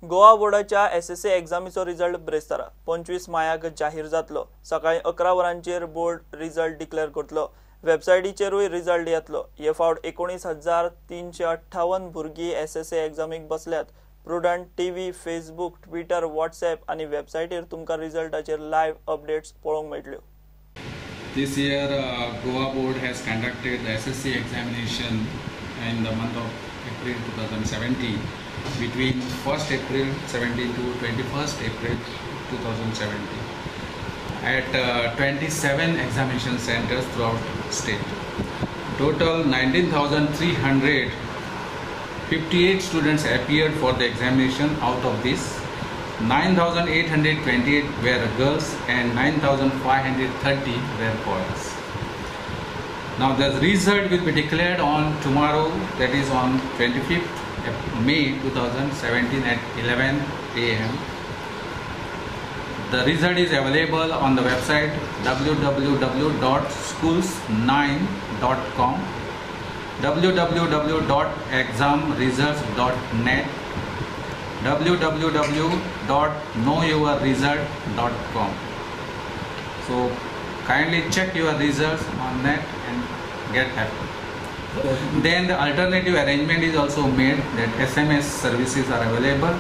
गोवा बोर्डाच्या SSC एग्जामीचो result ब्रेस्तारा 25 मायाक जाहीर जातलो. सकाळी 11 वरांचेर बोर्ड रिजल्ट डिक्लेअर करतलो. वेबसायटीचेरूय रिजल्ट येतलो. हे फावट 19,358 भुरगीं एसएससी एग्जामीक बसल्यात. Prudent TV, Facebook, Twitter, WhatsApp आनी वेबसायटीर तुमकां रिजल्टाचेर लायव्ह अपडेट्स पळोवंक मेळटल्यो. This year, Goa Board has conducted the SSC examination in the month of April 2017, between 1st April 17 to 21st April 2017, at 27 examination centers throughout state. Total 19,358 students appeared for the examination. Out of this, 9,828 were girls and 9,530 were boys. Now the result will be declared on tomorrow, that is on 25th May 2017 at 11 a.m. The result is available on the website www.schools9.com, www.examresults.net, www.knowyourresult.com. So kindly check your results on net and get happy. Then the alternative arrangement is also made that SMS services are available,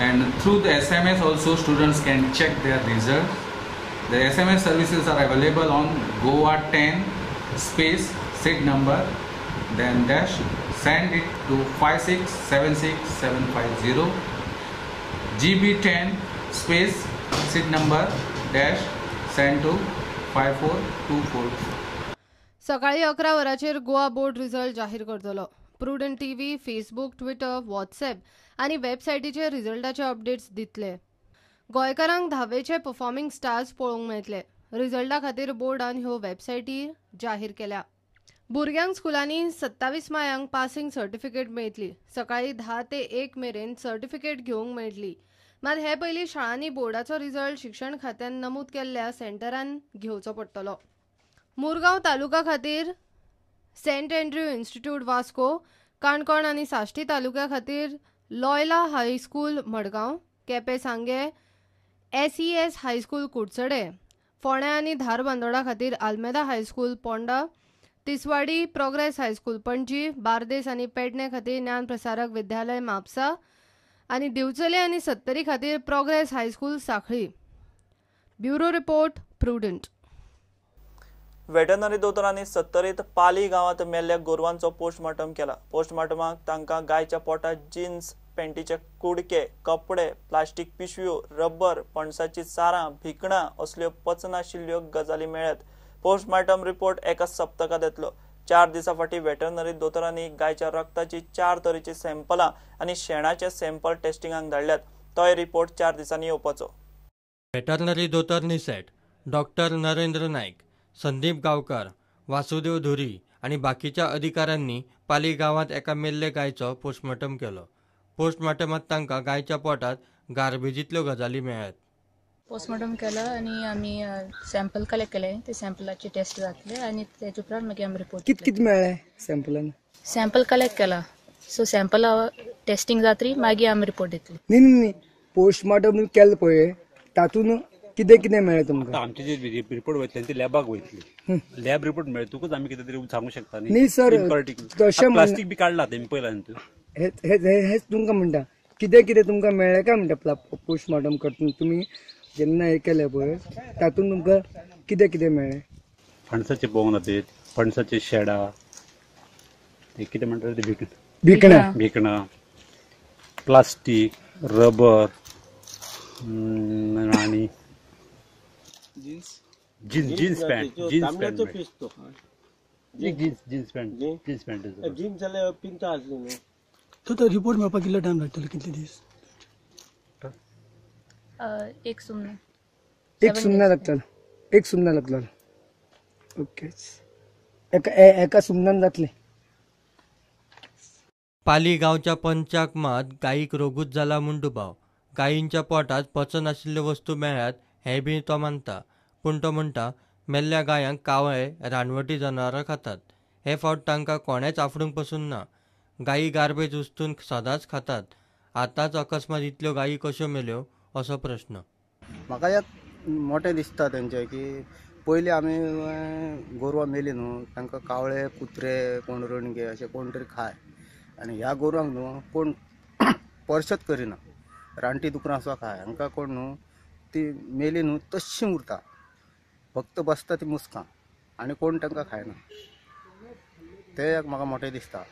and through the SMS also students can check their results. The SMS services are available on Goa 10 space seat number then dash, send it to 5676750, GB10 space seat number dash send to 54244. सकाळी 11 वरांचेर Goa board result जाहीर करतलो. Prudent TV, Facebook, Twitter, WhatsApp आनी वेबसायटीचेर रिजल्टाचे updates दितले. गोंयकारांक धावेचे performing stars पळोवंक मेळटले. रिजल्टा खातीर बोर्डान ह्यो वेबसायटी जाहीर केल्या. भुरग्यांक स्कुलांनी 27 मायांक पासिंग सर्टिफिकेट मेळटली. सकाळी 10 ते 1 मेरेन सर्टिफिकेट घेवंक मेळटली. मात हे पयलीं शाळांनी बोर्डाचो रिजल्ट शिक्षण खात्यान नमूद केल्ल्या सेंटरान घेवचो पडटलो. मुरगांव तालुका खातीर Saint Andrew Institute Vasco, Canacona आनी साश्टी तालुक्या खातीर Loyola high school Madgaon, Quepem Sanguem, SES high school Kudchade, Ponda आनी धारबांदोडा खातीर Almeida high school Ponda, Tiswadi Progress high school Panaji, Bardez आनी पेडणे खातीर ज्ञान प्रसारक विद्यालय म्हापसा आनी दिवचले आनी सत्तरी खातीर Progress high school Sanquelim. Bureau report, Prudent. Veterinary दोतोरांनी सत्तरीत पाली गांवांत मेल्ल्या गोरवांचो पोस्टमार्टम केला. पोस्टमार्टमाक तांकां गायच्या पोटात जीन्स पॅन्टीचे कुडके, कपडे, प्लास्टीक पिशव्यो, रबर, पणसाची चारां, भिकणां असल्यो पचनाशिल्ल्यो गजाली मेळ्ळ्यात. पोस्टमार्टम रिपोर्ट एका सप्तकांत येतलो. 4 दिसां फाटीं वेटरनरी दोतोरांनी गायच्या रक्ताची 4 तरेची सॅम्पलां आनी शेणाचे सॅम्पल टेस्टिंगाक धाडल्यात. तोय रिपोर्ट 4 दिसांनी येवपाचो. वेटरनरी दोतोर निसेट डॉक्टर नरेंद्र नायक, संदीप गांवकर, वासुदेव धुरी आनी बाकीच्या अधिकाऱ्यांनी पाली गांवांत एका मेल्ले गायचो पोस्टमार्टम केलो. पोस्टमार्टमात तांकां गायच्या पोटात गार्बेजींतल्यो गजाली मेळ्ळ्यात. पोस्टमार्टम केला आनी आमी सॅम्पल कलेक्ट केले. ते सॅम्पलाची टेस्ट जातले आनी तेजे उपरांत मागीर आमी रिपोर्ट. कित कित मेळ्ळें सॅम्पलान? सॅम्पल कलेक्ट केला, सो सॅम्पल टेस्टिंग जातली मागीर आमी रिपोर्ट दितली. न्ही न्ही, पोस्टमार्टम केलें पळय तातूंत कितें कितें मेळ्ळें तुमकां? आमचे जे रिपोर्ट वयतले ते लॅबाक वयतले. लॅब रिपोर्ट मेळटकूच आमी कितें तरी सांगू शकता. न्ही सर, तशें प्लास्टीक बी काडला तेमी पयला न्ही. हेच तुमकां म्हणटा, कितें कितें तुमकां मेळ्ळें काय म्हणटा पोस्टमार्टम करतना तुमी जेन्ना हें केलें पळय तातूंत तुमकां कितें कितें मेळ्ळें? फणसाचे बोंग जाते, फणसाचे शेडा, ते कितें म्हणटात ते भिकणां, भिकणां, प्लास्टीक, रबर आनी jeans jeans pant, jeans pant, jeans pant, jeans pant, jeans जाल्यार पिंता आसली न्हू. तो रिपोर्ट मेळपाक कितलो टायम लागतलो, कितले दीस? एक सुमना, एक सुमना लागतलो, एक सुमना लागतलो. ओके, एका एका सुमनान जातलें. पाली गांवच्या पंचाक मात गायीक रोगूच जाला म्हूण दुबाव. गायींच्या पोटात पचनाशिल्ल्यो वस्तू मेळ्ळ्यात हें बी तो मानता. पूण तो म्हणटा मेल्ल्या गायांक कावळे, रानवटी जनावरां खातात. हे फावट तांकां कोणेंच आफडूंक पसून ना. गायी गार्बेज उस्तून सदांच खातात. आतांच अकस्मात इतल्यो गायी कश्यो मेल्यो असो प्रश्न. म्हाका एक मोठें दिसता तेंचें की पयलीं आमी गोरवां मेली न्हू तांकां कावळे कुत्रे कोण रणगे अशें कोण तरी खाय आनी ह्या गोरवांक न्हू कोण परशत करिना, रानटी दुकरां सुद्दां खाय, हांकां कोण न्हू ती मेली न्हू तश्शी उरता, फक्त बसता ती मुस्कां आनी कोण तांकां खायना, तें एक म्हाका मोठें दिसता.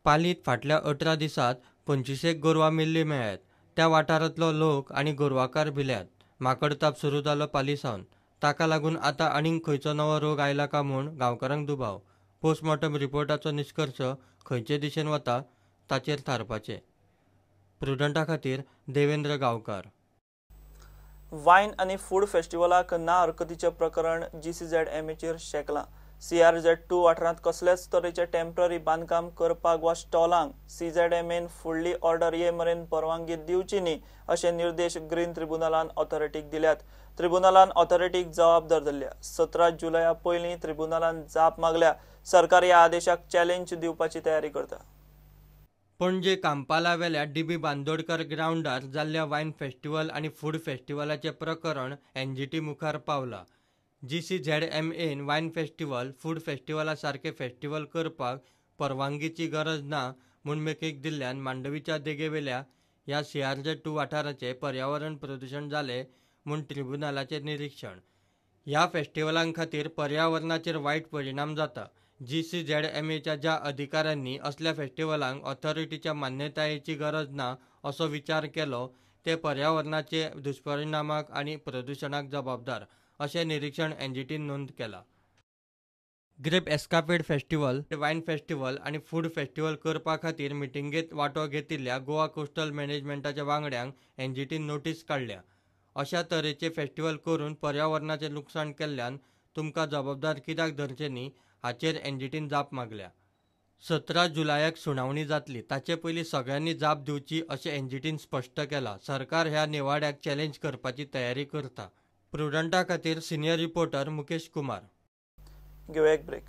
पालीत फाटल्या 18 दिसांत 25 गोरवां मेल्ली मेळ्ळ्यात. त्या वाठारांतलो लोक आनी गोरवाकार भिल्यात. माकडताप सुरू जालो पाली सावन, ताका लागून आतां आनीक खंयचो नवो रोग आयला का म्हूण गांवकारांक दुबाव. पोस्टमॉर्टम रिपोर्टाचो निश्कर्श खंयचे दिशेन वता ताचेर थारपाचें. प्रुडंटा खातीर देवेंद्र गांवकार. वायन आनी फूड फेस्टिवलाक ना हरकतीचें प्रकरण GCZMAचेर शेकलां. CRZ 2 वाठारांत कसलेच तरेचे टेम्पररी बांदकाम करपाक वा स्टॉलांक CZMAन फुडली ऑर्डर ये मेरेन परवानगी दिवची न्ही अशे निर्देश ग्रीन ट्रिब्युनलान ऑथॉरिटीक दिल्यात. ट्रिब्युनलान ऑथॉरिटीक जबाबदार धरल्या. 17 जुलया पयलीं ट्रिब्युनलान जाप मागल्या. सरकार ह्या आदेशाक चॅलेंज दिवपाची तयारी करता. पणजे कांपालावेल्या डीबी बांदोडकर ग्रावंडार जाल्ल्या वायन फेस्टिवल आनी फूड फेस्टिवलाचें प्रकरण NGT मुखार पावला. GCZMAन वायन फेस्टिवल, फूड फेस्टिवला सारके फेस्टिवल करपाक परवानगीची गरज ना म्हूण मेकळीक दिल्ल्यान मांडवीच्या देगेवेल्या ह्या CRZ 2 वाठाराचें पर्यावरण प्रदूशण जालें म्हूण ट्रिब्युनलाचें निरीक्षण. ह्या फेस्टिवलां खातीर पर्यावरणाचेर वायट परिणाम जाता. GCZMAच्या ज्या अधिकाऱ्यांनी असल्या फेस्टिवलांक ऑथॉरिटीच्या मान्यतायेची गरज ना असो विचार केलो ते पर्यावरणाचे दुश्परिणामाक आनी प्रदूशणाक जबाबदार अशें निरीक्षण NGTन नोंद केलां. Grape escapade festival, wine festival आनी फूड फेस्टिवल करपा खातीर मिटिंगेंत वांटो घेतिल्ल्या गोवा कोस्टल मॅनेजमेंटाच्या वांगड्यांक NGTन नोटीस काडल्या. अशा तरेचे फेस्टिवल करून पर्यावरणाचें लुकसाण केल्ल्यान तुमकां जबाबदार कित्याक धरचें न्ही हाचेर NGTन जाप मागल्या. 17 जुलयाक सुनावणी जातली, ताचे पयलीं सगळ्यांनी जाप दिवची अशें NGTन स्पश्ट केलां. सरकार ह्या निवाड्याक चॅलेंज करपाची तयारी करता. प्रुडंटा खातीर सिनियर रिपोर्टर मुकेश कुमार. घेवया एक ब्रेक.